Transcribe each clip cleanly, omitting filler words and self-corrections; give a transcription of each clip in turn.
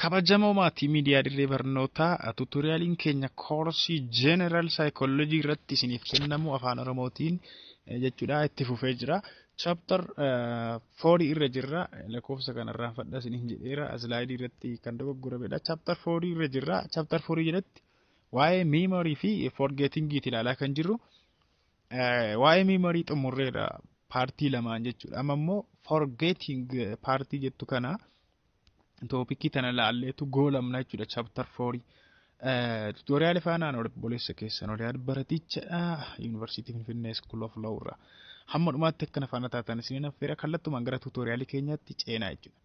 Kabajamoo maatii miidiyaa Dirree Barnootaa, tutorialiin keenya koorsii General Psychology irratti isiniif kennamu Afaan Oromootiin jechuudha itti fufee jira. Chapter 4 irra jirra. Lakkoofsa kanarraa fadha isiniin jedheera. Slideii irratti kan dogoggoramedha. Chapter 4 irra jirra. Chapter 4 jalatti waa'ee memory fi forgetting ilaalaa kan jirru. Waa'ee memory xumurreera partii lamaan jechuudha. Amma immoo forgetting partii jettu kana, topicii tana laalleetu goolamna jechuudha chapter 4. Tutorial faanaan obboleessa keessan Oliyaad Baratichadha. Yuunivarsiitii Finfinnee, School of Law irraa. Hamma dhumaatti akkana faana taatan isiniin affeera. Kallattumaan gara tutorialii keenyaatti ceenaa jechuudha.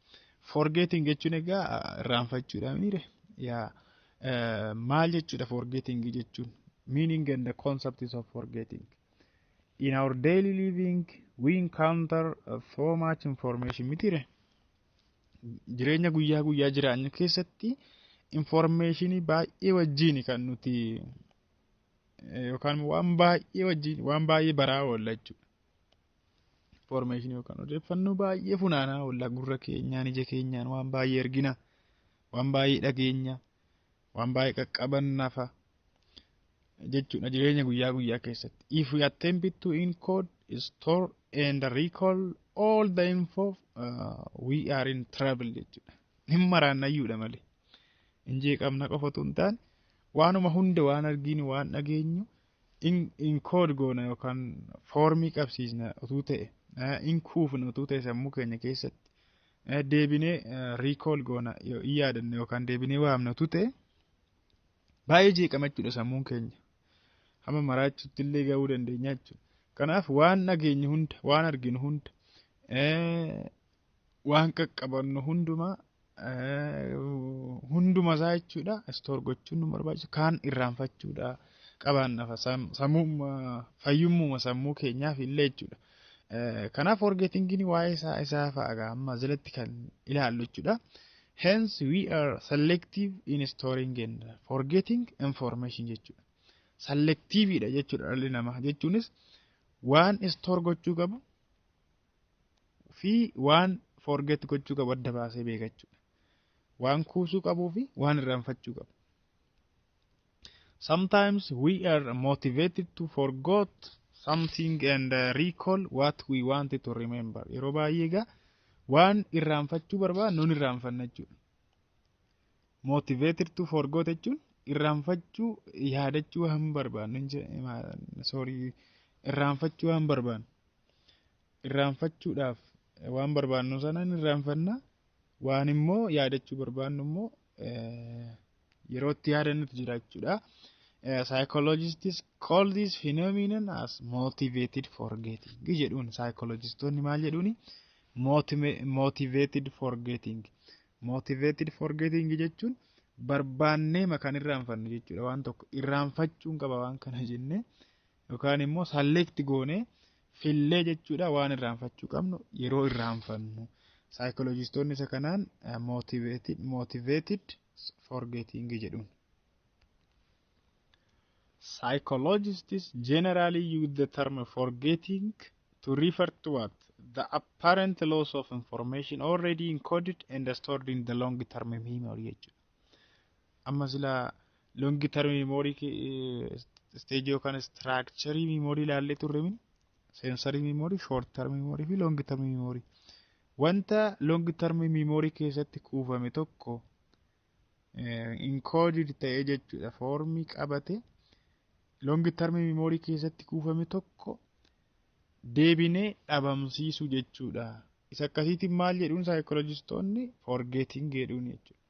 Forgetting jechuun egaa irraanfachuudha miire. Yaa, maal jechuudha forgetting jechuun? Meaning and the concepts of forgetting. In our daily living we encounter so much information mitiire? Jireenya guyyaa guyyaa jiraanyu keessatti informationii baay'ee wajjin kan nuti yookaan waan baay'ee wajjin waan baay'ee baraa oolla jechuudha. Informationii yookaan odeeffannoo baay'ee funaanaa oolla. Gurra keenyaan, ija keenyaan waan baay'ee argina, waan baay'ee dhageenya, waan baay'ee qaqqabannafa jechuudha jireenya guyyaa guyyaa keessatti. If we attempt to encode, store and recall all the info, we are in trouble jechuudha. Hin maraannayyuudha malee. Hin jeeqamna qofa otoo hin taane, waanuma hunda, waan arginu, waan dhageenyu encode goona yookaan formii qabsiisna utuu ta'e, in kuufna utuu ta'e sammuu keenya keessatti, deebinee recall goona, in yaadanna yookaan deebinee waamna utuu ta'e, baay'ee jeeqama jechuudha sammuun keenya. Hamma maraachuutti illee gahuu dandeenya jechuudha. Kanaaf waan dhageenyu hunda, waan arginu hunda, waan qaqqabannu hundumaa, hunduma isaa jechuudha store gochuun nu barbaachisa. Kaan irraanfachuudha qabaannafa sammuu, fayyummuma sammuu keenyaaf illee jechuudha. Kanaaf forgettingin waa'ee isaa fa'a amma jalatti kan ilaallu jechuudha. Hence we are selective in storing and forgetting information jechuudha. Selectiveidha jechuudha dhalli namaa, jechuunis waan store gochuu qabu fi waan forget gochuu qabu adda baasee beeka jechuudha. Waan kuusuu qabuu fi waan irraanfachuu qabu. Sometimes we are motivated to forget something and recall what we wanted to remember. Yeroo baay'ee egaa waan irraanfachuu barbaadnu nun irraanfanna jechuudha. Motivated to forget jechuun irraanfachuu, yaadachuu waan barbaadnu, sorry, irraanfachuu waan barbaadnu. Irraanfachuudhaaf waan barbaadnu sanaan irraanfanna, waan immoo yaadachuu barbaadnu immoo yeroo itti yaadannutu jira jechuudha. Psychologists call this phenomenon as motivated forgetting jedhuun. Psychologistoonni maal jedhuuni? Motivated forgetting. Motivated forgetting jechuun barbaannee kan irraanfannu jechuudha. Waan tokko irraanfachuun qaba waan kana jennee yookaan immoo select goonee fillee jechuudha waan irraanfachuu qabnu yeroo irraanfannu. Psychologistoonni isa kanaan motivated forgetting jedhuun. Psychologists generally use the term forgetting to refer to what? The apparent loss of information already encoded and stored in the long term memory jechuudha. Amma sila long term memory stage yookaan structure memory ilaallee turre min sensory memory, short term memory fi long term memory. Wanta long term memory keessatti kuufame tokko encoded ta'ee jechuudha, formii qabate long term memory keessatti kuufame tokko deebinee dhabamsiisuu jechuudha. Isa akkasiitiin maal jedhuun saayikolojistoonni? Forgetting jedhuun jechuudha.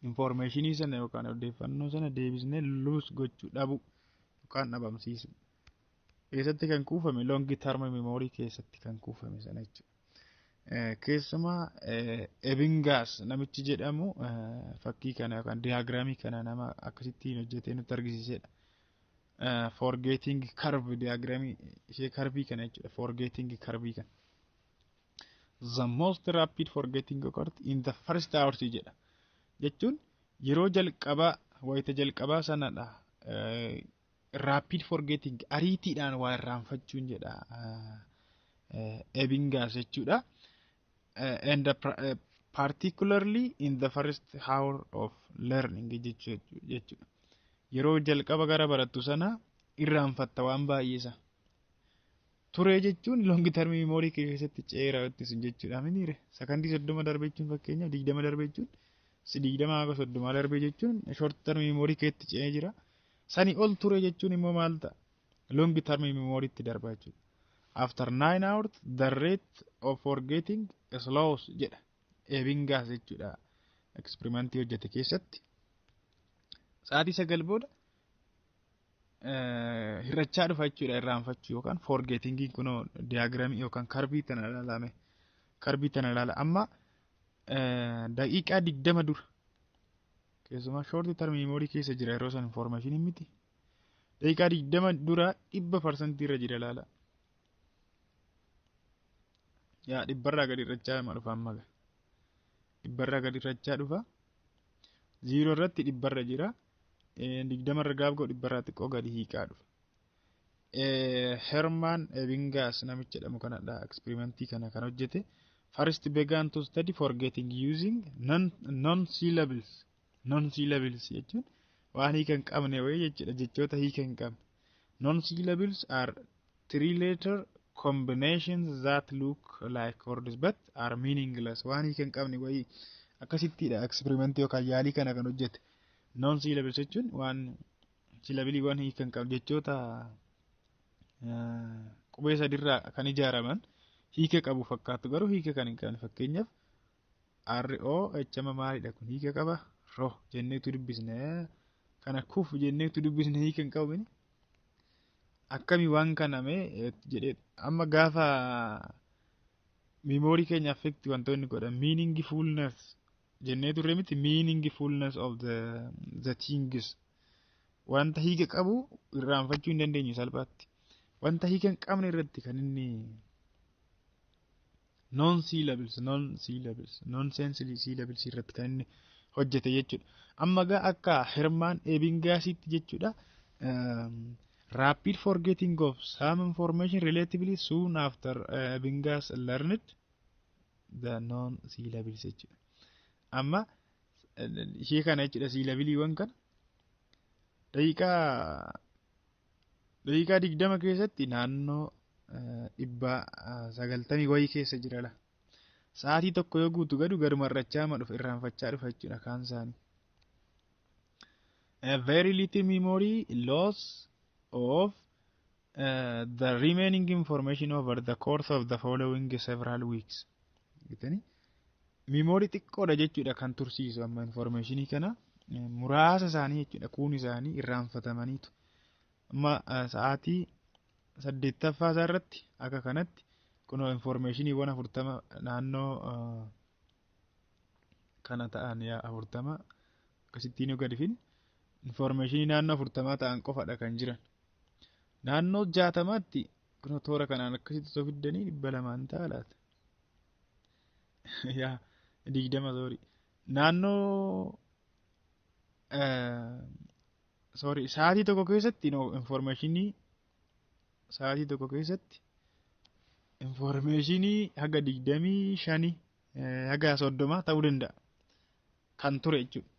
Informationii sana yookaan odeeffannoo sana deebisnee lose gochuu, dhabu yookaan dhabamsiisu. Keessatti kan kuufame, long term memory keessatti kan kuufame sana jechuudha. Keessumaa Ebbinghaus namichi jedhamu fakkii kana yookaan diagramii kana nama akkasittiin hojjetee nutti argisiisedha. Forgetting curve diagramii ishee curveii kana jechuudha. Forgetting curveii kana. The most rapid forgetting occurred in the first hours jedha. Jechuun yeroo jalqabaa, wayita jalqabaa sanadha. Rapid forgetting, ariitiidhaan waa irraanfachuun jedha Ebbinghaus jechuudha. And Particularly in the first hour of learning jechuudha. Yeroo jalqaba gara barattu sana irraanfatta waan baay'eesa. Turee jechuun long term memory keessatti ceera sun jechuudha. Miniire sakandii 30 darbe jechuun, fakkeenyaaf 20 darbe jechuun, 20 haga 30 darbe jechuun short term memory keetti ce'ee jira. Sani ol ture jechuun immoo maal ta'a? Long term memory tti darba jechuudha. After 9 hours the rate of forgetting slows jedha. Ebbinghaus jechuudha. Experimentii hojjete keessatti. Sa'aatii 9 booda hir'achaa dhufa jechuudha irraanfachuu yookaan forgettingiin. Kunoo diagramii yookaan curveii tana ilaalame. Curveii tana ilaala. Amma daqiiqaa 20 dura keessumaa short term memory keessa jira yeroo san information miti. Daqiiqaa 20 dura 100% irra jira, ilaala. Yaa, dhibbarraa gadi hir'achaa dhufa amma. Dhibbarraa gadi hir'achaa dhufa. Zero irratti dhibbarra jira. 20rra gaaf ga'u dhibbarraa xiqqoo gadi hiiqaa dhufa. Herman Ebbinghaus namicha jedhamu kanadha experimentii kana kan hojjete. First began to study forgetting using non syllables. Non syllables jechuun waan hiika hin qabne wayii jechuudha, jechoota hiika hin qabne. Non syllables are three letter combinations that look like words but are meaningless. Waan hiika hin qabne wayii akkasittidha experimentii yookaan yaalii kana kan hojjete. Non syllables jechuun waan syllableiiwwan hiika hin qabne, jechoota qubee sadirraa kan ijaaraman, hiika qabu fakkaatu garuu hiika kan hin qabne. Fakkeenyaaf R O H maalidha kun? Hiika qaba? Ro jenneetu dubbisne kana, kuf jenneetu dubbisne, hiika hin qabu. Akkami waan kana mee jedhee amma gaafa memory keenya affect wantoonni godhan meaningfulness jennee turre miti? Meaningfulness of the things, wanta hiika qabu irraanfachuu hin dandeenyu salphaatti. Wanta hiika hin qabne irratti kan inni non sense syllables irratti kan inni hojjete jechuudha. Amma gaa akka Herman Ebbinghausitti jechuudha, rapid forgetting of some information relatively soon after Ebbinghaus learned the non syllables jechuudha. Amma ishee kana jechuudha, syllableiiwwan kana daqiiqaa 20 keessatti naannoo 990 wayii keessa jira la. Sa'aatii tokko yoo guutu gadu gaduma irrachaa ma dhufa, irraanfachaa dhufa jechuudha kaan isaanii. Very little memory loss of the remaining information over the course of the following several weeks. Memory xiqqoodha jechuudha kan tursiisu amma informationii kana muraasa isaanii jechuudha, kuun isaanii irraanfatamaniitu. Amma sa'aatii saddeettaffaa isaa irratti akka kanatti kunoo informationiiwwan 40 naannoo kana ta'an, yaa 40 akkasittiin yoo gadi finne, informationii naannoo 40 ta'an qofadha kan jiran. Naannoo 60tti kunoo toora kanaan akkasitti osoo fiddanii 200n ta'a laata? Yaa 20, sorry. Naannoo, sorry, sa'aatii tokko keessatti informationii, sa'aatii tokko keessatti informationii haga 25 haga 30 ta'uu danda'a kan ture jechuudha.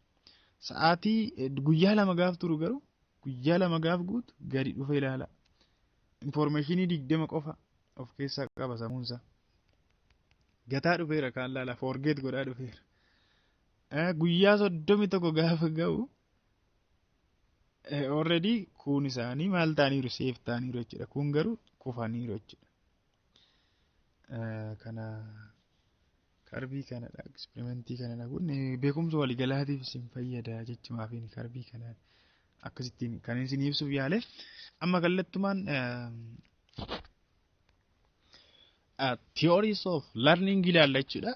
Sa'aatii guyyaa 2 gaaf turu garuu, guyyaa 2 gaaf guutu gadi dhufe ilaala. Informationii 20 qofa of keessaa qaba sammuunsaa. Gataa dhufeera kaan laala, forget godhaa dhufeera. Guyyaa 31 gaafa ga'u already kuun isaanii maal ta'aniiru? Save ta'aniiru jechuudha. Kun garuu kufaniiru jechuudha. Kana curveii kanadha, experimentii kanadha. Kun beekumsa waliigalaatiif isin fayyada jechumaaf curveii kanaan akkasittiin kan isin ibsuuf yaale. Amma kallattumaan theories of learning ilaalla jechuudha.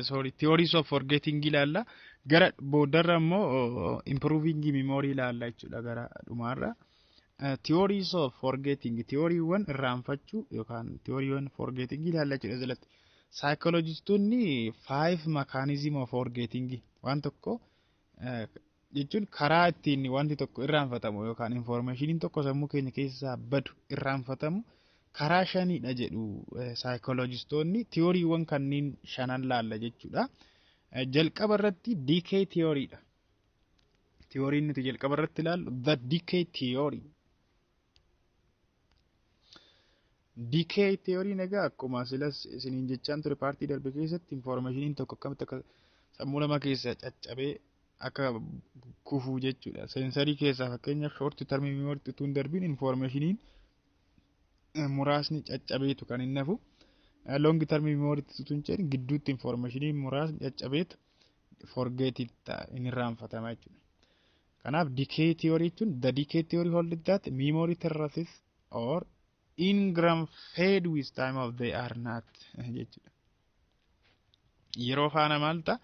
Sorry, theories of forgetting ilaalla. Gara boodarra immoo improving memory ilaalla jechuudha gara dhumaarra. Theories of forgetting, theoryiiwwan irraanfachuu yookaan theoryiiwwan forgetting ilaalla jechuudha jalatti. Psychologistoonni five mechanism of forgetting, waan tokko jechuun karaa ittiin wanti tokko irraanfatamu yookaan informationiin tokko sammuu keenya keessaa badu, irraanfatamu karaa shanidha jedhu psychologistoonni. Theoryiiwwan kanneen shanan laalla jechuudha. Jalqaba irratti decay theory dha. Theoryin nuti jalqaba irratti ilaallu the decay theory. Decay theory egaa akkuma silas isiniin jechaan ture partii darbe keessatti, informationiin tokko akkamitti akka sammuu namaa keessa caccabee akka kufuu jechuudha. Sensory keessaa, fakkeenyaaf, short term memory utuu hin darbiin informationiin muraasni caccabeetu kan inni hafu. Long term memory utuu hin ce'in gidduutti informationiin muraasni caccabeetu forget ta'a, inni irraanfatama jechuudha. Kanaaf decay theory jechuun, the decay theory hold that memory terraces or engram fade with time of they are not jechuudha. Yeroo faana maal ta'a?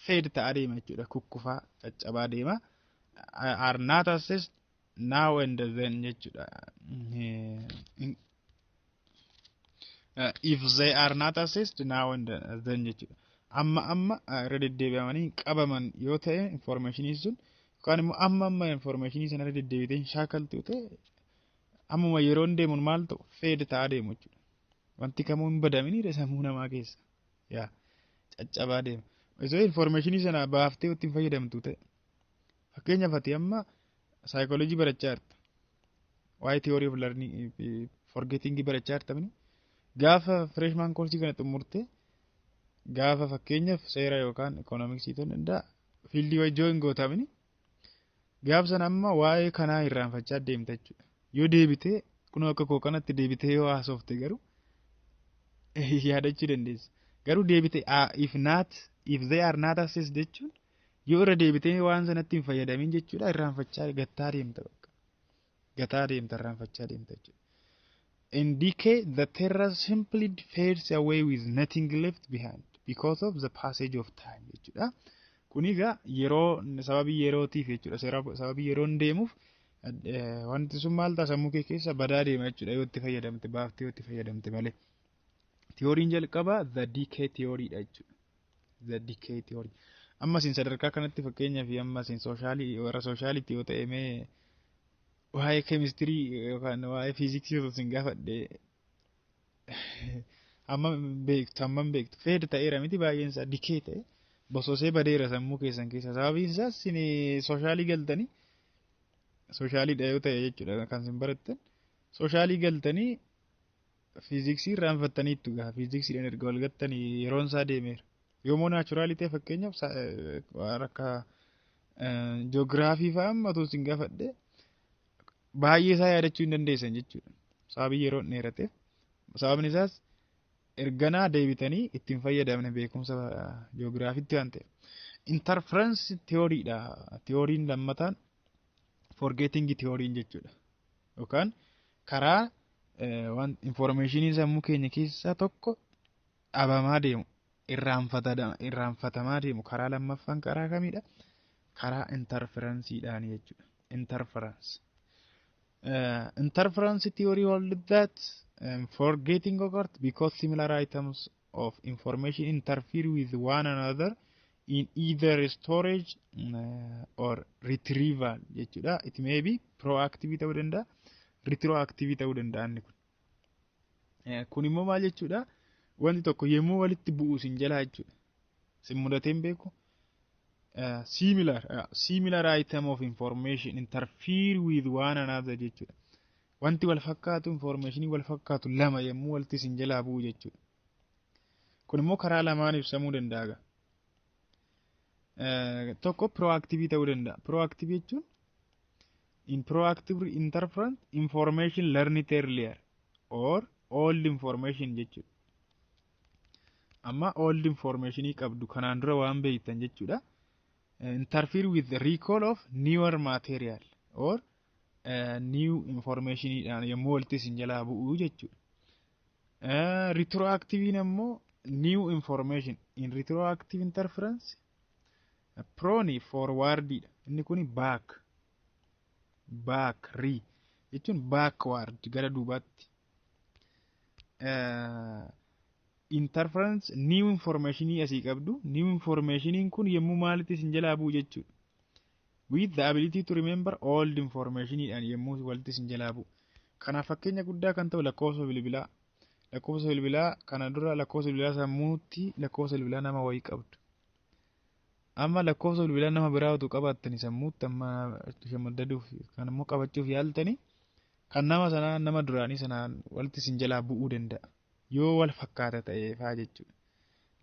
Fade ta'aa deema jechuudha. Kukkufaa, caccabaa deema. Are not accessed now and then jechuudha. If they are not accessed now and then jechuudha. Amma amma irra deddeebi'amanii qabaman yoo ta'e informationii sun, yookaan immoo amma amma informationii sana irra deddeebitee hin shaakaltu yoo ta'e, ammuma yeroon deemuun maal ta'u? Fade ta'aa deemu jechuudha. Wanti kamuu hin badamin sammuu namaa keessa. Yaa caccabaa deema. Osoo informationii sana baaftee ittiin fayyadamtu ta'e. Fakkeenyaaf, ati amma saayikooloojii barachaa jirta. Waa'ee theory of learning forgetting barachaa jirta mini. Gaafa freshman course kana xumurtee, gaafa fakkeenyaaf seera yookaan ikoonomiksii ta'uu danda'a, fieldii wayii join goota mini. Gaaf sana amma waa'ee kanaa irraanfachaa deemta jechuudha. Yoo deebitee kunoo akka koo kanatti deebitee yoo haasofte garuu yaadachuu dandeessa. Garuu deebitee if they are not accessed jechuun yoo irra deebitee waan sanatti hin fayyadamin jechuudha, irraanfachaa gattaa deemta bakka. Gataa deemta, irraanfachaa deemta jechuudha. In decay, the terrace simply fades away with nothing left behind because of the passage of time jechuudha. Kun egaa yeroo, sababii yerootiif jechuudha. Sababii yeroon deemuuf wanti sun maal ta'a? Sammuu kee keessa badaa deema jechuudha, yoo itti fayyadamte, baaftee yoo itti fayyadamte malee. Theoryin jalqabaa the decay theory dha jechuudha. The decay theory. Amma isin sadarkaa kanatti, fakkeenyaaf, amma isin socialii, warra socialiitti yoo ta'e, mee waa'ee keemistirii yookaan waa'ee fiiziksii osoo isin gaafadhe hammam beektu? Hammam beektu? Fade ta'eera miti? Baay'een isaa decay ta'e, bososee badeera sammuu keessan keessa. Sababiin isaas isin socialii galtanii, socialiidha yoo ta'e jechuudha kan isin barattan, socialii galtanii fiiziksii irraanfattaniittu gaa. Fiiziksiidhaan erga wal gattanii yeroon isaa deemeera. Yoommoo naturalii ta'e, fakkeenyaaf waan akka joogiraafii fa'aa amma otoo isin gaafadhe baay'ee isaa yaadachuu hin dandeessan jechuudha. Sababii yeroon dheerateef. Sababni isaas erganaa deebitanii ittiin fayyadamne beekumsa joogiraafiitti waan ta'eef. Interference theoryidha. Theoryin lammataan forgetting theoryin jechuudha. Yookaan karaa waan informationii sammuu keenya keessaa tokko dhabamaa deemu, irraanfatamaa deemu, karaa lammaffaan karaa kamidha? Karaa interferenceiidhaan jechuudha. Interference. Interference theory hold that forgetting occurs because similar items of information interfere with one another in either storage or retrieval jechuudha. It may be proactive ta'uu danda'a, retroactive ta'uu danda'a inni kun. Kun immoo maal jechuudha? Wanti tokko yommuu walitti bu'u sin jalaa jechuudha. Sin mudatee hin beeku? Similar item of information interfere with one another jechuudha. Wanti wal fakkaatu, informationii wal fakkaatu lama yommuu walitti sin jalaa bu'u jechuudha. Kun immoo karaa lamaan ibsamuu danda'a. Tokko proactive ta'uu danda'a. Proactive jechuun, in proactive interference, information learned earlier or old information jechuudha. Amma old informationii qabdu, kanaan dura waan beektan jechuudha. Interfere with the recall of newer material or new informationiidhaan yommuu walitti isin jalaa bu'u jechuudha. Retroactivein ammoo new information. In retroactive interference, proni forwardidha. Inni kuni back back, re jechuun backward, gara duubaatti. Interference new informationii asii qabdu, new informationiin kun yommuu maalitti isin jalaa bu'u jechuudha. With the ability to remember old informationiidhaan yommuu walitti isin jalaa bu'u. Kanaaf fakkeenya guddaa kan ta'u lakkoofsa bilbilaa. Lakkoofsa bilbilaa kana dura, lakkoofsa bilbilaa sammuutti, lakkoofsa bilbilaa nama wayii qabdu. Amma lakkoofsa bilbilaa nama biraa utuu qabaattanii sammuutti amma shamaddaduuf kan immoo qabachuuf yaaltanii, kan nama sanaa nama duraanii sanaan walitti isin jalaa bu'uu danda'a. Yoo wal fakkaata ta'e faa jechuudha.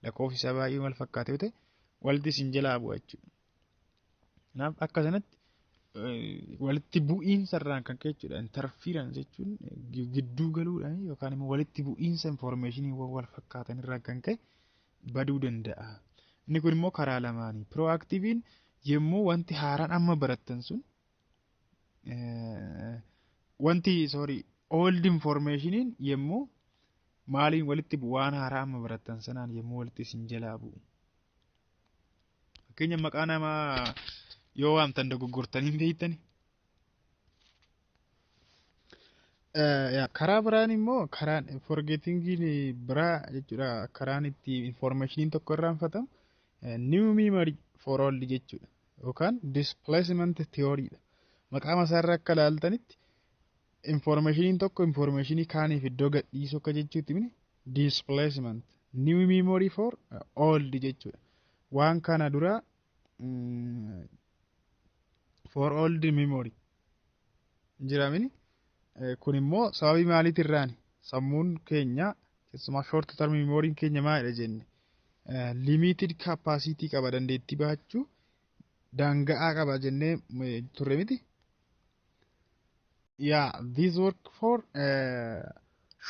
Lakkoofsi isaa baay'ee wal fakkaata yoo ta'e, walitti isin jalaa bu'a jechuudha. Kanaaf akka sanatti walitti bu'iinsa irraan kan ka'e jechuudha. Interference jechuun gidduu galuudhaan yookaan immoo walitti bu'iinsa informationii wal fakkaatan irraan kan ka'e baduu danda'a. Inni kun immoo karaa lamaanii. Proactiveiin yommuu wanti haaraan amma barattan sun, wanti, sorry, old informationiin yommuu maaliin walitti bu'u? Waan haaraa amma barattan sanaan yommuu walitti isin jalaa bu'u. Fakkeenya, maqaa namaa yoo waamtan dogoggortanii hin beektani. Karaa biraan immoo, karaan forgettingiin biraa jechuudha, karaan itti informationiin tokko irraanfatamu new memory for old jechuudha yookaan displacement theory dha. Maqaa isaarra akka ilaaltanitti, informationiin tokko informationii kaaniif iddoo gadhiisuu akka jechuutti mini displacement, new memory for old jechuudha. Waan kana dura for old memory jiramini. Kun immoo sababii maaliitirraani? Sammuun keenya, keessumaa short term memory keenya, maalidha jenne? Limited capacity qaba, dandeettii baachuu daanga'aa qaba jennee turre miti? Yeah, this work for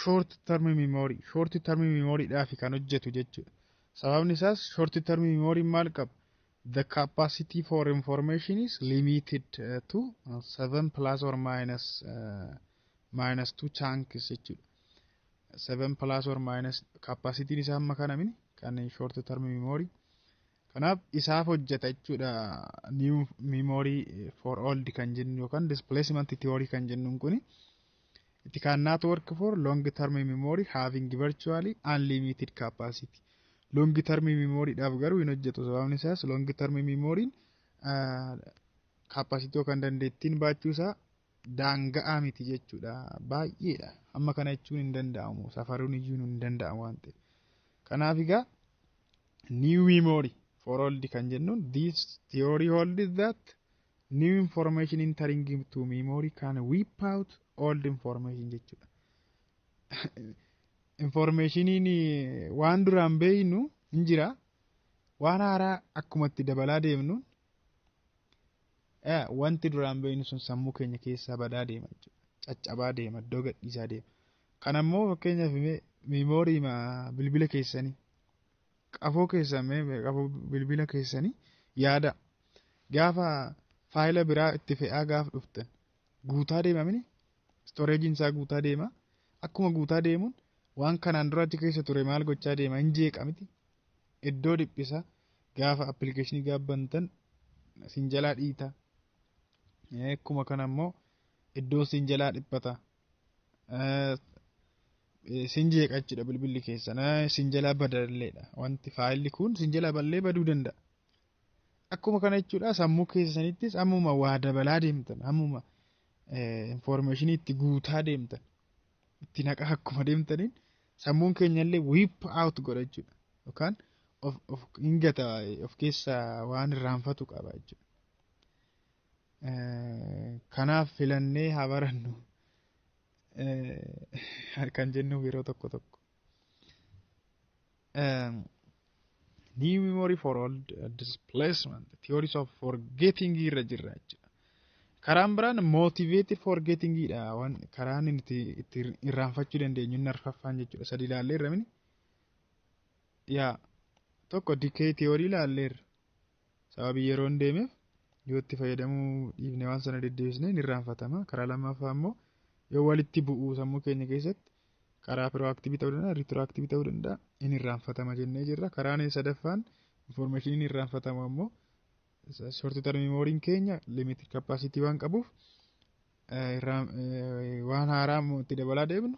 short term memory. Short term memory dhaaf kan hojjetu jechuudha. Sababni isaas short term memory maal qaba? The capacity for information is limited to 7 plus or minus 2 chunks jechuudha. 7 plus or minus capacity isaa amma kana mini kan short term memory. Kanaaf isaaf hojjeta jechuudha new memory for old kan jennu yookaan displacement theory kan jennuun kuni. It cannot work for long term memory having virtually unlimited capacity. Long term memory dhaaf garuu hin hojjetu. Sababni isaas long term memory capacity yookaan dandeettiin baachuu isaa daanga'aa miti jechuudha. Baay'eedha. Amma kana jechuun hin danda'amu. Safaruun iyyuu hin danda'amu waan ta'eef. Kanaaf egaa new memory for old kan jennuun, this theory holds that new information entering into memory can wipe out old information jechuudha. Informationiin waan duraan beeynu hin jira. Waan haaraa akkuma itti dabalaa deemnuun, wanti duraan beeynu sun sammuu keenya keessaa badaa deema jechuudha. Caccabaa deema, iddoo gadhiisaa deema. Kana immoo fakkeenyaaf memory bilbila keessanii, qafoo keessan, qafoo bilbila keessanii yaada. Gaafa faayila biraa itti fe'aa gaafa dhuftan, guutaa deema mini? Storageiin isaa guutaa deema. Akkuma guutaa deemuun, waan kanaan dura achi keessa ture maal gochaa deema? Hin jeeqa miti? Iddoo dhiphisa. Gaafa applicationii gaabbantan sin jalaa dhiita. Akkuma kana immoo iddoo sin jalaa dhiphata, sin jeeqa jechuudha. Bilbilli keessan sin jalaa badalleedha. Wanti faayilli kun sin jalaa ballee baduu danda'a. Akkuma kana jechuudha, sammuu keessanittis ammuma waa dabalaa deemtan, ammuma informationii itti guutaa deemtan, itti naqaa akkuma deemtaniin, sammuun keenya illee wipe out godha jechuudha yookaan of hin gata, of keessaa waan irraanfatu qaba jechuudha. Kanaaf filannee haa barannu kan jennuuf yeroo tokko tokko. New memory for old displacement theories of forgetting irra jirra jechuudha. Karaan biraan motivated forgetting dha. Waan karaan nuti itti irraanfachuu dandeenyu inni arfaffaan jechuudha. Sadi ilaalleerra mini? Yaa, tokko decay theory ilaalleerra. Sababii yeroo hin deemeef yoo itti fayyadamuu dhiifne, waan sana deddeebisnee ni irraanfatama. Karaa lammaffaa immoo yoo walitti bu'uu sammuu keenya keessatti, karaa proactive ta'uu danda'a, retroactive ta'uu danda'a, inni irraanfatama jennee jirra. Karaan sadaffaan informationiin irraanfatamu ammoo short term memoryiin keenya limited capacity waan qabuuf, waan haaraa itti dabalaa deemnu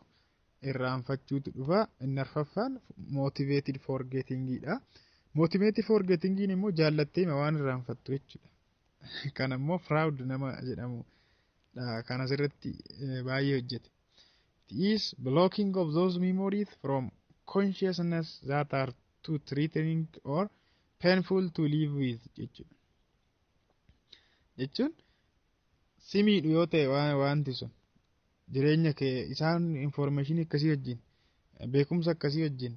irraanfachuutu dhufa. Inni arfaffaan motivated forgetting dha. Motivated forgetting immoo jaallattee waan irraanfattu jechuudha. Kan ammoo Freud nama jedhamu kan asirratti baay'ee hojjete. It is blocking of those memories from consciousness that are too threatening or Painful to live with jechuudha. Jechuun si miidhu yoo ta'e, wanti sun jireenya kee isaan information akkasii wajjin, beekumsa akkasii wajjin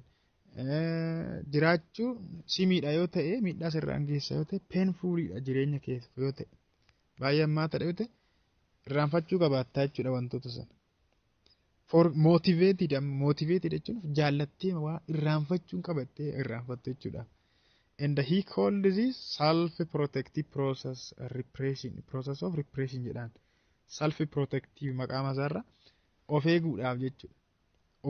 jiraachuu si miidha yoo ta'e, miidhaa sirraan geessa yoo ta'e, painfulidha jireenya kee yoo ta'e, baay'ee hammaataadha yoo ta'e, irraanfachuu qabaattaa jechuudha wantoota sana. For motivated, motivated jechuun jaallattee waa irraanfachuun qabattee irraanfattu jechuudha. And he called this self-protective process repression, process of repression jedhaan. Self-protective maqaa masaarra of eeguudhaaf jechuudha.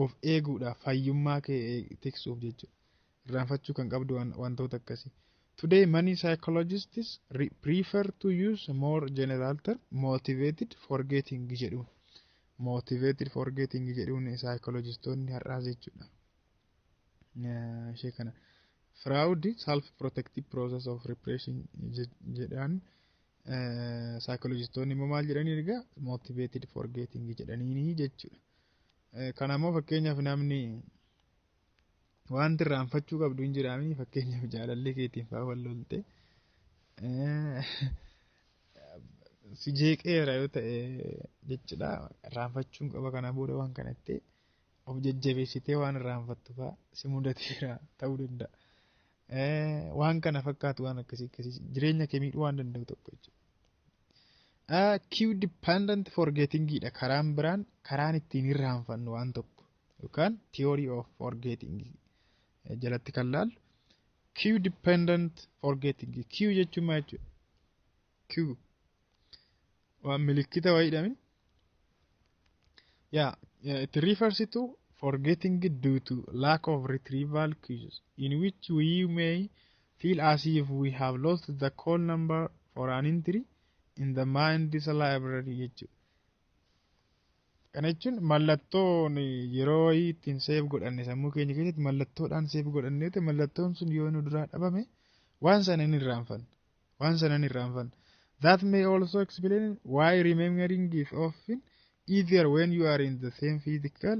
Of eeguudhaaf, fayyummaa kee tiksuuf jechuudha. Irraanfachuu kan qabdu wantoota akkasii. Today many psychologists prefer to use more general term, motivated forgetting jedhuun. Motivated forgetting jedhuun psychologistoonni har'aas jechuudha. Ishee kana. Freud self protective process of repression jedhaan, psychologistoonni immoo maal jedhanii egaa motivated forgetting jedhanii jechuudha. Kana immoo fakkeenyaaf namni wanti irraanfachuu qabdu hin jiraami, fakkeenyaaf jaalallee keetiin fa'aa wal lolte si jeeqeera yoo ta'e jechuudha, irraanfachuun qaba kana booda waan kana jettee of jajjabeessitee waan irraanfattu fa'aa si mudateera ta'uu danda'a. Waan kana fakkaatu, waan akkasii akkasii jireenya kee miidhuu waan danda'u tokko jechuudha. Cue dependent forgettingidha karaan biraan, karaan ittiin irraanfannu waan tokko yookaan theory of forgetting jalatti kan laallu cue dependent forgetting. Cue jechuun maal jechuudha? Cue waan milikkita wayiidhamin. Yeah, it refers to forgetting due to lack of retrieval cues, in which we may feel as if we have lost the call number for an entry in the mind's library jechuudha. Kana jechuun mallattoon yeroo wayii ittiin save godhanne, sammuu keenya keessatti mallattoodhaan save godhanne ta'e, mallattoon sun yoo nu duraa dhabame waan sana hin irraanfanna. Waan sana hin irraanfanna. That may also explain why remembering is often easier when you are in the same physical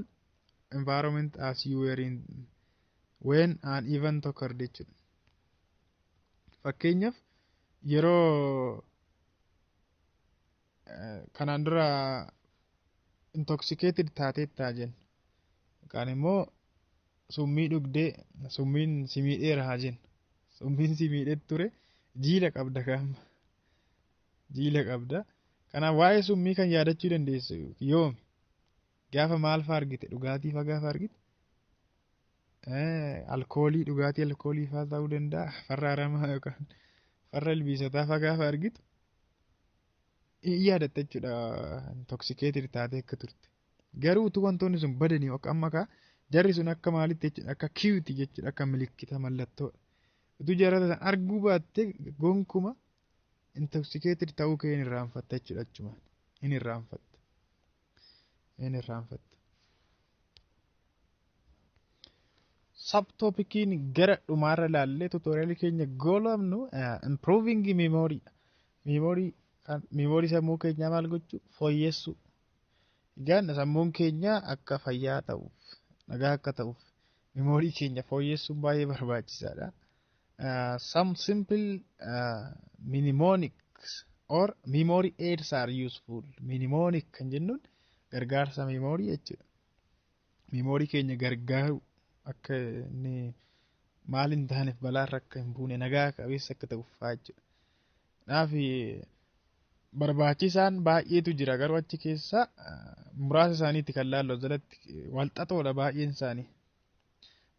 environment as you were in when an event occurred jechuudha. Fakkeenyaaf yeroo kanaan dura intoxicated taateettaa jenna. Yookaan immoo summii dhugdee summiin si miidheera haa jennu. Summiin si miidhee ture, jiila qabda kaama. Jiila qabda. Kanaaf waa'ee summii kan yaadachuu dandeessu yoomi? Gaafa maal fa'aa argite? Dhugaatii fa'aa gaafa argite? Alkoolii, dhugaatii alkoolii fa'aa ta'uu danda'a. Farra aramaa yookaan farra ilbiisotaa fa'aa gaafa argitu yaadatta jechuudha intoxicated taatee akka turte. Garuu utuu wantoonni sun badanii akka amma kaa jarri sun akka maalitti jechuudha, akka cueti jechuudha, akka milikkita, mallattoodha. Utuu jarra sana arguu baatte gonkuma intoxicated ta'uu kee hin irraanfatta jechuudha achumaan. Hin irraanfatta. Hin irraanfatta. Subtopiciin gara dhumaarra ilaallee tutorialii keenya goolabnu improving memory. Memory kan memory sammuu keenyaa maal gochuu, fooyyessuu. Egaan sammuun keenya akka fayyaa ta'uuf, nagaa akka ta'uuf memory keenya fooyyessuun baay'ee barbaachisaadha. Some simple mnemonics or memory aids are useful. Mnemonic kan jennuun gargaarsa memory jechuudha. Memory keenya gargaaru akka inni maal hin taaneef, balaarra akka hin buune, nagaa qabeessa akka ta'uuf fa'aa jechuudha. Kanaaf barbaachisaan baay'eetu jira, garuu achi keessa muraasa isaaniitti kan laallu jalatti walxaxoodha baay'een isaanii.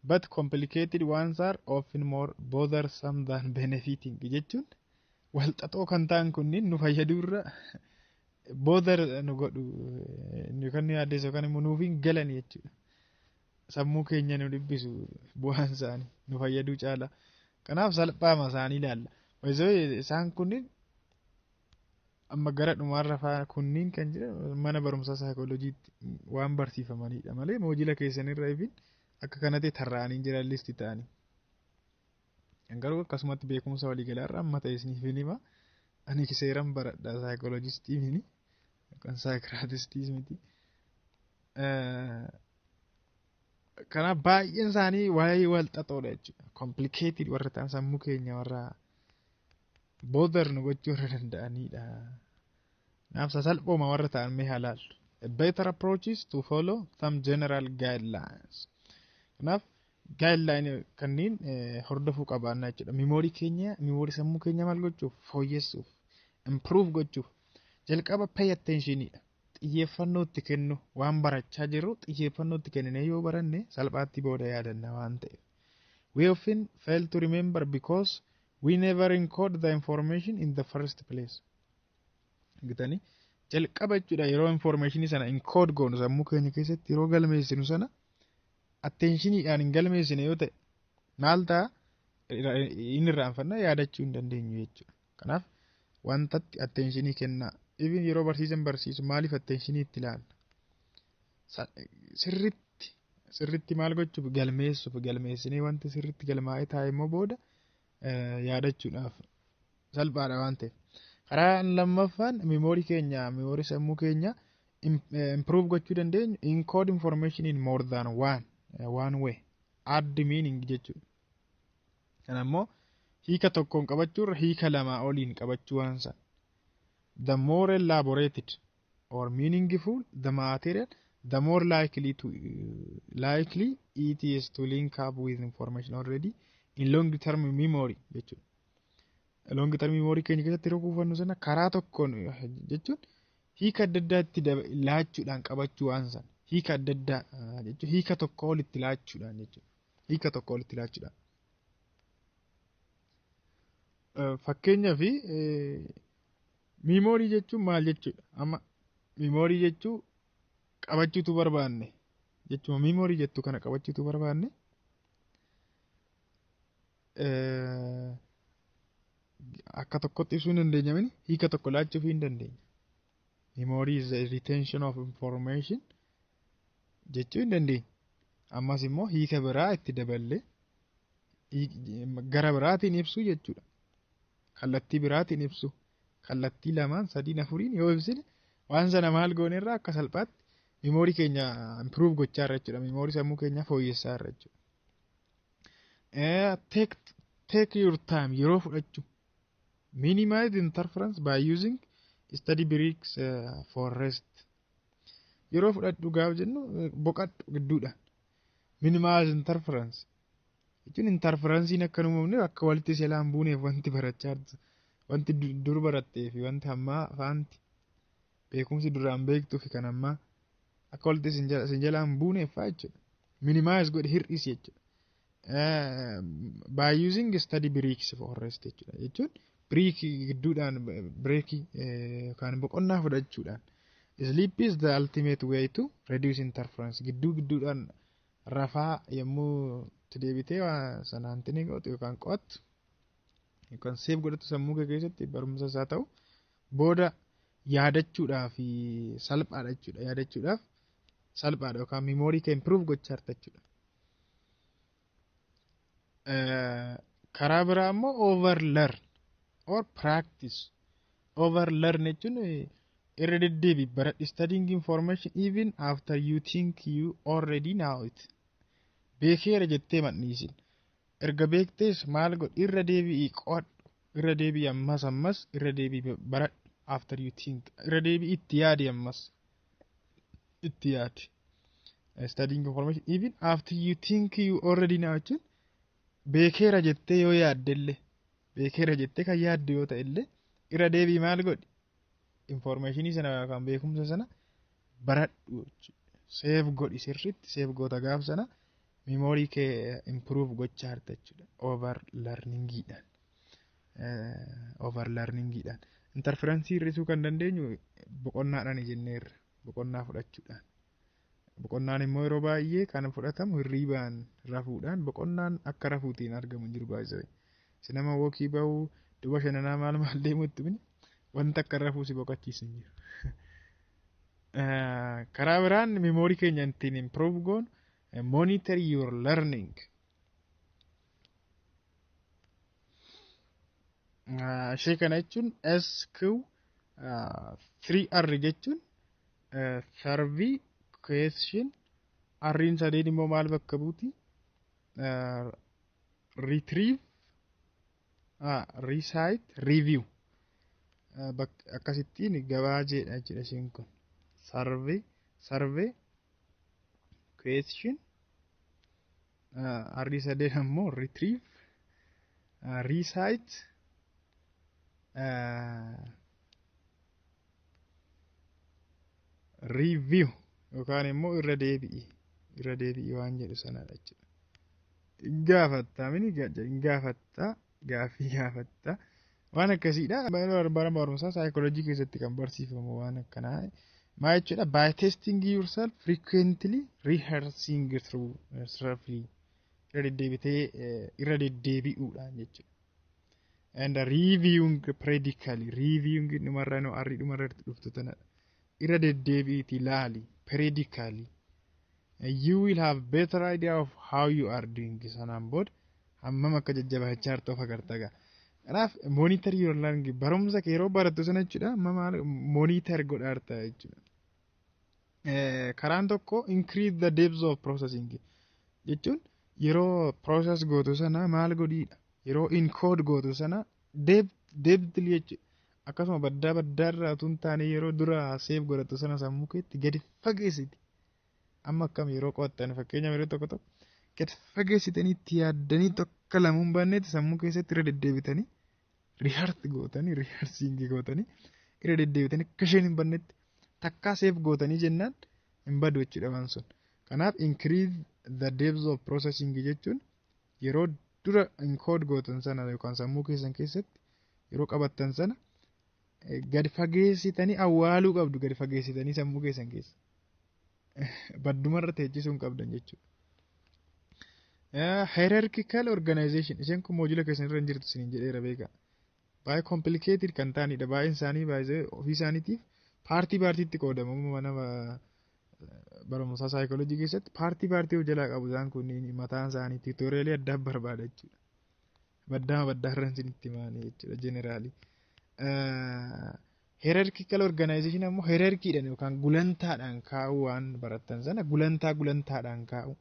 But complicated ones are often more bothersome than benefiting jechuun walxaxoo kan ta'an kunniin nu fayyaduu irra bother nu godhu, kan nu yaaddeessu yookaan immoo nuuf hin galan jechuudha. Sammuu keenya nu dhibbisu bu'aan isaanii nu fayyaduu caala. Kanaaf salphaama isaanii ilaalla. Isaan kunniin amma gara dhumaarra fa'aa kunniin kan jiran mana barumsaa saayikooloojiitti waan barsiifamanidha malee module keessanirra ifin akka kanatti tarraa'anii jiran list ta'anii. Garuu akkasumatti beekumsa waliigalaarra amma ta'e isiniif hin hima. Ani seeran baradha, saayikooloojistii miti yookaan psychiatristii miti. Kanaaf baay'een isaanii waa'ee wal xaxoodha jechuudha. Complicated warra ta'an, sammuu keenya warra bother nu gochuu warra danda'anidha. Kanaaf sasalphooma warra ta'an mee haa laallu. A better approach is to follow some general guidelines. Kanaaf guideline kanneen hordofuu qabaannaa jechuudha. Memory keenya, memory sammuu keenya maal gochuuf? Fooyyessuuf, improve gochuuf. Jalqaba pay attentionidha. Xiyyeeffannoo itti kennu, waan barachaa jirru xiyyeeffannoo itti kennine yoo baranne salphaatti booda yaadanna waan ta'eef. We often fail to remember because we never encode the information in the first place. Gitanii jalqaba jechuudha, yeroo informationii sana encode goonu, sammuu keenya keessatti yeroo galmeessinu sana attentioniidhaan hin galmeessine yoo ta'e maal ta'a? Inni irraanfannaa, yaadachuu hin dandeenyu jechuudha. Kanaaf wantatti attentionii kennaa. Even yeroo barsiisan barsiisu maaliif attentionii itti ilaalla? Sirritti sirritti maal gochuuf? Galmeessuuf. Galmeessinee wanti sirritti galmaa'ee taa'e immoo booda yaadachuudhaaf salphaadha waan ta'eef. Karaa lammaffaan memory keenya, memory sammuu keenya improve gochuu dandeenyu, encode information in more than one way, add meaning jechuudha. Kana immoo hiika tokkoon qabachuurra hiika lamaa oliin qabachuu waan sana. The more elaborated or meaningful the material, the more likely it is to link up with information already in long term memory jechuudha. Long term memory keenya keessatti yeroo kuufannu sana karaa tokkoon jechuun hiika adda addaatti laachuudhaan qabachuu waan sana, hiika adda addaa jechuun hiika tokko olitti laachuudhaan jechuudha. Hiika tokko olitti laachuudhaan. Fakkeenyaaf, memory jechuun maal jechuudha? Amma memory jechuun qabachuutu barbaanne jechuudha. Memory jettu kana qabachuutu barbaanne, akka tokkotti ibsuu hin dandeenya mini, hiika tokko laachuuf hin dandeenya. Memory is the retention of information jechuu hin dandeenya. Ammas immoo hiika biraa itti daballee gara biraatiin ibsuu jechuudha. Kallattii biraatiin ibsu. Kallattii lamaan, sadiin, afuriin yoo ibsine waan sana maal goonerraa akka salphaatti memory keenya improve gochaa irra jechuudha. Memory sammuu keenyaa fooyyessaa irra jechuudha. Take your time, yeroo fudhachuu. Minimize interference by using study breaks for rest. Yeroo fudhadhu gaaf jennu, boqadhu gidduudha. Minimize interference jechuun interferenceiin akka nu uumamne, akka walitti selaan buuneef, wanti barachaa jirtu, wanti dur barattee fi wanti ammaa faanti, beekumsi duraan beektuu fi kan ammaa akka walitti sin jalaan buuneef faa jechuudha. Minimize godhi, hir'isi jechuudha. By using study breaks for rest jechuudha. Jechuun breakii gidduudhaan, breakii yookaan boqonnaa fudhachuudhaan. Sleep is the ultimate way to reduce interference. Gidduu gidduudhaan rafaa yommuu itti deebitee waa sanaan tini gootu yookaan qo'attu yookaan save godhatu sammuu kee keessatti barumsa isaa ta'u booda yaadachuudhaaf salphaadha jechuudha. Yaadachuudhaaf salphaadha yookaan memory kee improve gochaa jirta jechuudha. Karaa biraa immoo overlearn or practice. Overlearn jechuun irra deddeebi baradhi, studying information even after you think you already know it. Beekeera jettee madhiisin. Erga beektees maal godhi? Irra deebi'ii qo'adhu. Irra deebi'i, ammas ammas irra deebi'i baradhu, after you think. Irra deebi'i, itti yaadi, ammas itti yaadi. Studying information even after you think you already know jechuun beekeera jettee yoo yaadde illee, beekeera jettee kan yaaddu yoo ta'e illee, irra deebii maal godhi? Informationii sana yookaan beekumsa sana baradhu, save godhi, sirriitti save goota. Gaaf sana memory kee improve gochaa jirta jechuudha over learningiidhaan. Over learningiidhaan interference hir'isuu kan dandeenyu boqonnaadhaan jenneerra, boqonnaa fudhachuudhaan. Boqonnaan immoo yeroo baay'ee kan fudhatamu hirriibaan, rafuudhaan. Boqonnaan akka rafuutiin argamu hin jiru baay'ee. Si nama walkii bahuu, duba bashannanaa, maal maal deemutti bini wanta akka rafuu si boqochiisu hin jiru. Karaa biraan memory keenya ittiin improve goonu, monitor your learning. Ishee kana jechuun SQ 3R jechuun survey, question, R'n sadeen immoo maal bakka buuti? Retrieve, recite, review. Akkasittiin gabaajeedha jechuudha isheen kun. Survey, question, R sadeen ammoo retrieve, recite, review yookaan immoo irra deebi'i waan jedhu sanadha jechuudha. Gaafatta mini gaafatta gaaffii gaafatta waan akkasiidha. Bara barumsaa saayikooloojii keessatti kan barsiifamu waan akkanaa. Maal jechuudha? By testing yourself frequently, rehearsing through thoroughly, irra deddeebitee irra deddeebi'uudhaan jechuudha. And reviewing periodically, reviewing dhumarra no arrii dhumarra dhuftu tanadha. Irra deddeebi'iiti laali periodically. You will have better idea of how you are doing. Sanaan booda hammam akka jajjabaachaa jirtu of agarta gaa. Kanaaf monitor your learning, barumsa kee yeroo barattu sana jechuudha, amma maal monitor godhaa jirta jechuudha. Karaan tokko increase the depth of processing jechuun yeroo process gootu sana maal godhiidha, yeroo encode gootu sana depthly jechuudha. Akkasuma baddaa baddaarraa utuu hin taane yeroo dura save godhattu sana sammuu keetti gadi fageessiti. Amma akkam yeroo qo'attan, fakkeenyaaf yeroo tokko tokko gadi fageessitanii itti yaaddanii tokko lamuu hin baannetti sammuu keessatti irra deddeebitanii rehearse gootanii, rehearsing gootanii, irra deddeebitanii akka isheen hin bannetti takkaa save gootanii jennaan hin badu jechuudha waan sun. Kanaaf increase the depth of processing jechuun yeroo dura encode gootan sana yookaan sammuu keessan keessatti yeroo qabattan sana gadi fageessitanii awwaaluu qabdu, gadi fageessitanii sammuu keessan keessa. Baddumarra teechisuu hin qabdan jechuudha. Hierarchical organization, isheen kun module keessan irra hin jirtu isiniin jedheera beekaa. Baay'ee complicated kan ta'anidha. Baay'een isaanii baay'ee ofii isaaniitiif partii partiitti qoodamu. Mana barumsaa saayikooloojii keessatti partii partii of jalaa qabu isaan kunniin mataan isaanii tutorialii addaa barbaada jechuudha. Baddaama baddaarra isinitti himaanii jechuudha generally. Hierarchical organization ammoo hierarchiidhaan yookaan gulantaadhaan kaa'uu, waan barattan sana gulantaa gulantaadhaan kaa'uu.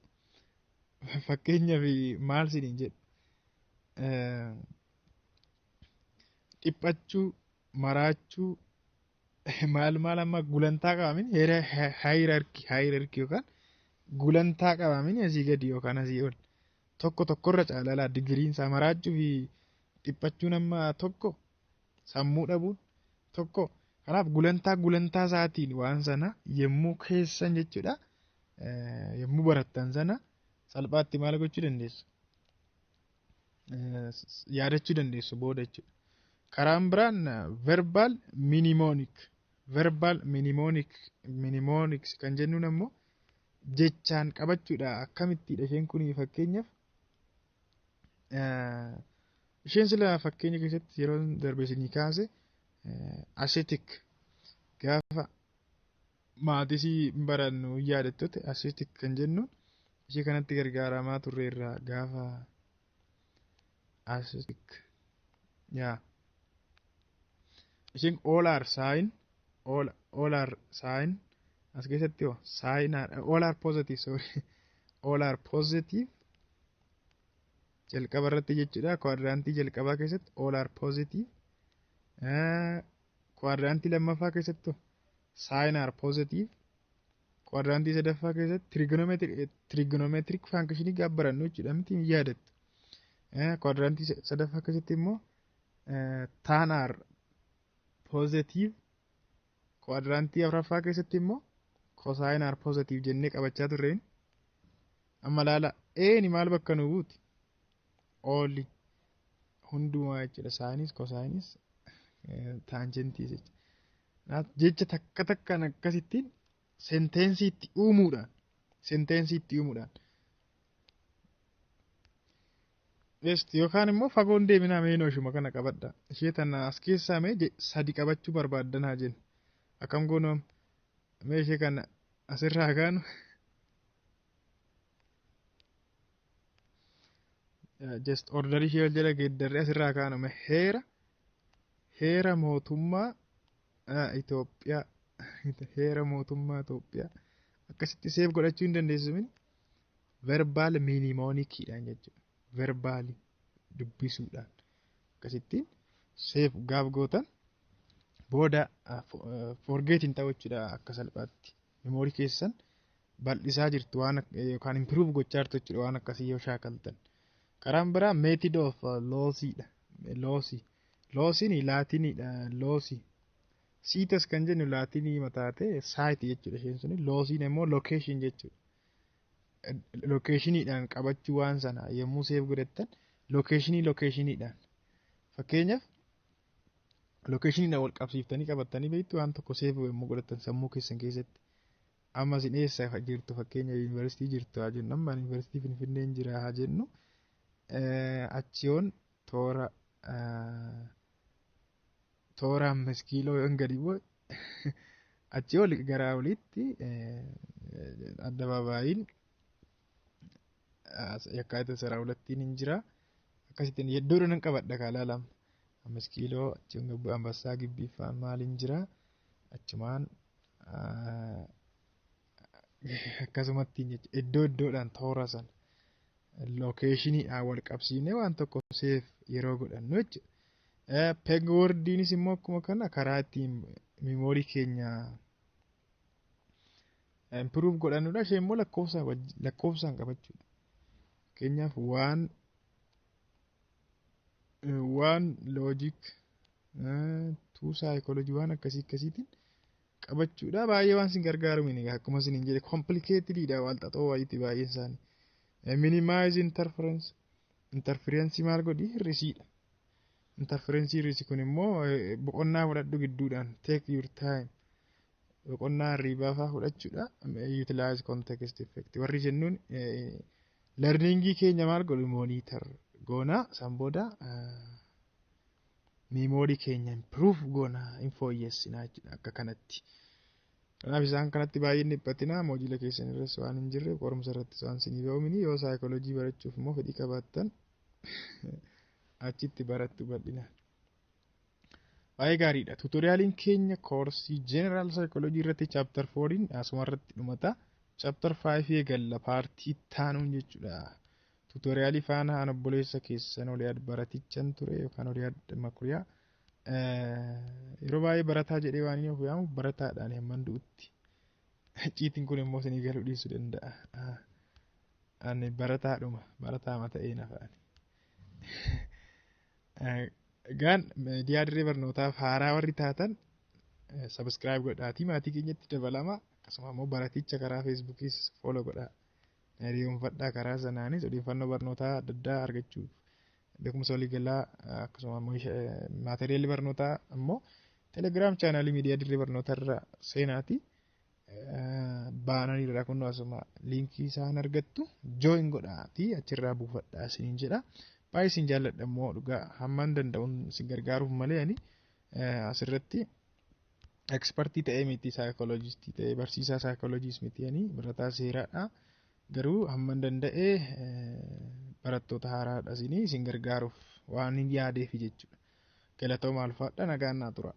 Fakkeenyaaf maal isiniin jedhu, dhiphachuu, maraachuu, maal maal amma gulantaa qabamin, hierarchy yookaan gulantaa qabamin, asii gadi yookaan asii ol tokko tokkorra caalaa digiriin isaa, maraachuu fi dhiphachuun amma tokko, sammuu dhabuun tokko. Kanaaf gulantaa gulantaa isaatiin waan sana yommuu keessan jechuudha, yommuu barattan sana salphaatti maal gochuu dandeessu, yaadachuu dandeessu booda jechuudha. Karaan biraan verbal mnemonic, verbal mnemonics kan jennuun ammoo jechaan qabachuudha. Akkamittidha isheen kun? Fakkeenyaaf isheen sila fakkeenya keessatti yeroo darbe isinii kaase, ASTC, gaafa mathsii barannu yaadattote, ASTC kan jennuun ishee kanatti gargaaramaa turre irraa gaafa ASTC yaa isheen all are sine, all are sine, as keessatti hoo sine all are positive, sorry, all are positive jalqaba irratti jechuudha. Quadrantii jalqabaa keessatti all are positive, quadrantii lammaffaa keessatti sine are positive, quadrantii sadaffaa keessatti trigonometric functionii gaafa barannu jechuudha miti yaadattu, quadrantii sadaffaa keessatti immoo tan are positive, quadrantii afuraffaa keessatti immoo cosine are positive jennee qabachaa turreen. Amma laala, eeni maal bakka nu buuti? All, hundumaa jechuudha, sineis, cosineis, tangentiis jechuudha. Jecha takka takkaan akkasittiin sentenceii itti uumuudhaan, sentenceii itti uumuudhaan. Yookaan immoo fagoon deeminaa, meenoo ishuma kana qabadha. Ishee tana as keessaa mee sadi qabachuu barbaaddan haa jennu. Akkam goonu mee ishee kana asirraa kaanu? Just orderii ishee wal jala geeddarree asirraa kaanu. Mee heera mootummaa Itoophiyaa, heera mootummaa Itoophiyaa Akkasitti save godhachuu hin dandeessu min verbal mnemoniciidhaan jechuudha. Verbal dubbisuudhaan akkasittiin save gaaf gootan booda forget hin ta'u jechuudha akka salphaatti. Memory keessan bal'isaa jirtu waan yookaan improve gochaa jirtu jechuudha waan akkasii yoo shaakaltan. Karaan biraa method of lociidha. Loci. Lociin Laatiniidha. Loci. Situs kan jennu Laatinii mataa ta'e site jechuudha isheen suni. Lociin immoo location jechuudha. Locationiidhaan qabachuu waan sana yommuu save godhattan locationiidhaan. Fakkeenyaaf, locationiidhaan wal qabsiiftanii qabattanii beektu waan tokko save yommuu godhattan sammuu keessan keessatti. Amma isin eessa jirtu? Fakkeenya, yuunivarsiitii jirtu haa jennu, amma yuunivarsiitii Finfinneen jira haa jennu, achiyoon toora 5 kiiloo yoon gadi bu'e, achii ol gara oliitti addababaayiin Yakkaatita 12ttiin hin jira. Akkasittiin iddoo nan qabadha kaa laalama. 5 kiiloo achiin Ambassaa Gibbii fa'aa maaliin jira, achumaan akkasumatti iddoo iddoodhaan toora sana locationiidhaan wal qabsiifnee waan tokko save yeroo godhannu jechuudha. Pegboardiinis immoo akkuma kana karaa ittiin memory keenya improve godhannudha. Ishee immoo lakkoofsaan qabachuudha. Fakkeenyaaf, one logic, two psychology, waan akkasii akkasiitiin qabachuudha. Baay'ee waan isin gargaaru mini, akkuma isin jedhe complicatedidha, wal xaxoo wayiiti baay'een isaanii. Minimize interference, interference maal godhi? Hir'isiidha. Interference hir'isi kun immoo boqonnaa fudhadhu gidduudhaan, take your time, boqonnaa hirribaa fa'aa fudhachuudha. Utilize context effect warri jennuun learningii keenya maal godhu? Monitor goona, san booda memory keenya improve goona, hin fooyyessinaa jechuudha akka kanatti. Kanaaf isaan kanatti baay'ee dhiphatina, module keessan irras waan hin jirre, qorumsa irrattis waan isinii ba'umini. Yoo saayikooloojii barachuuf immoo fedhii qabaattan achitti barattu bal'inaan. Baay'ee gaariidha. Tutorialiin keenya koorsii General Psychology irratti chapter 4 asuma irratti dhumata. Chapter 5 eegalla partii itti jechuudha. Tutorialii faana an obboleessa keessan Oliyaad baratichan ture yookaan Oliyaad Makuriyaa. Yeroo baay'ee barataa jedhee waan inni of yaamu barataadhaan hamman du'utti. Ciitiin kun immoo isinii galuu dhiisuu danda'a. Ani barataadhuma, barataama ta'ee nafa ani. Egaan miidiyaa dirree barnootaaf haaraa warri taatan subscribe godhaatii maatii keenyatti dabalama, akkasuma immoo baraticha karaa Facebookiis follow godhaa. Hiriyoonfadhaa, karaa sanaanis odeeffannoo barnootaa adda addaa argachuuf, beekumsa waliigalaa, akkasuma immoo materialii barnootaa immoo Telegram channelii miidiyaa dirree barnootaa irra seenaati. Baananii irraa kun asuma linkii isaan argattu, join godhaatii achirraa buufadhaa isiniin jedha. Baay'ee isin jaalladha immoo dhugaa, hammaan danda'uun isin gargaaruuf malee ani asirratti expertii ta'ee miti, saayikooloojistii ta'ee barsiisaa saayikooloojiis miti, ani barataa seeraadha. Garuu hamman danda'ee barattoota haaraadha isinii isin gargaaruuf waan hin yaadeef jechuudha. Galatooma, alfaadha, nagaan naa tura.